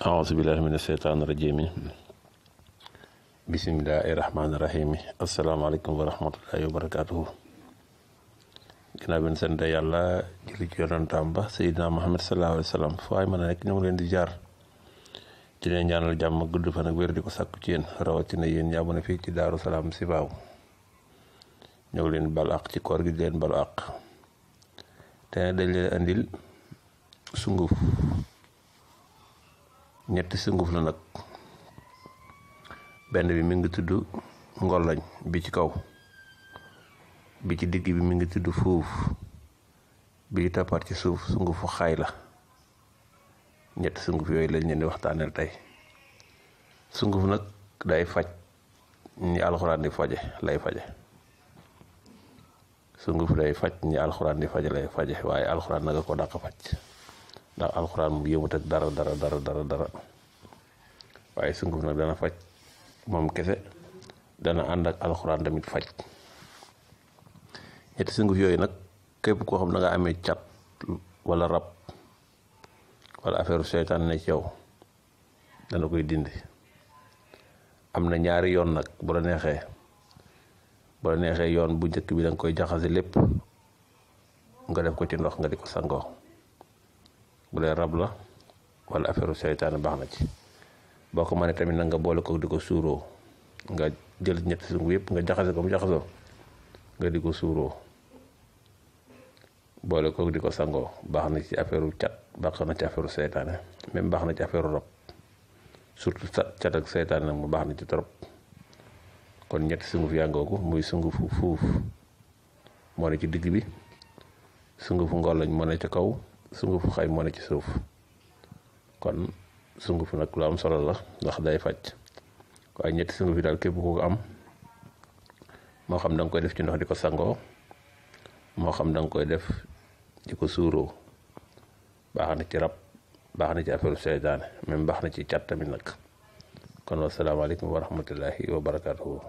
أعوذ بالله من الشيطان الرجيم بسم الله الرحمن الرحيم السلام عليكم ورحمة الله وبركاته ginnaaw bi ñu sant yàlla julli ci yonentam ba Seydina Muhammad sallallahu alayhi wa sallam fu waay mën a nekk ñu ngi leen di jaar di leen ñaanal jàmm gudd fan ak wér di ko sàkku ci yéen rawatina yéen ñaa bu ne fii ci Daaru Salaam si baaw ñëw leen balu àq ci koor gi di leen balu àq te dañ leen andil sunguf ñetti sunguf la nag benn bi mi ngi tudd ngolañ bi ci kaw bi ci digg bi mi ngi tudd fuuf bi toppaat ci suuf sungufu xaay la ñetti sunguf yooyu lañ leen di waxtaaneel tey sunguf nag day faj ñi alxuraan di faje lay faje sunguf day faj ñi alxuraan di faje lay faje waaye alxuraan nag ko dàq faj ndax alxuraan mu yëmut ak dara waaye sunguf nag dana faj moom kese dana ànd ak alxuraan tamit faj ñetti sunguf yooyu nag képp koo xam ne nga amee cat wala rab wala affaire seytaan ne ci yow dana koy dindi am na ñaari yoon nag bu la neexee yoon bu njëkk bi danga koy jaxase lépp nga def ko ci ndox nga di ko sangoo bu dee rab la wala affaire seytaan baax na ci boo ko mënee tamit nag nga boole ko di ko suuroo nga jël ñetti sunguf yëpp nga jaxase ko mu jaxasoo nga di ko suuroo boole ko di ko sangoo baax na ci affaire cat baax na ci affaire seytaane même baax na ci affaire rab surtout cat ak seytaane nag mu baax na ci trop kon ñetti sunguf yàngoogu muy sungufu fuuf moo ne ci digg bi sungufu ngolañ moo ne ci kaw sungufu xay moo ne ci suuf kon sungufu nag lu am solo la ndax day faj waaye ñetti sunguf yi daal képp ku ko am moo xam da nga koy def ci ndox di ko sangoo moo xam da nga koy def di ko suuroo baax na ci rab baax na ci affaire seytaane même baax na ci cat tamit nag kon wasalaamaaleykum wa rahmatullahi wa barakatuhu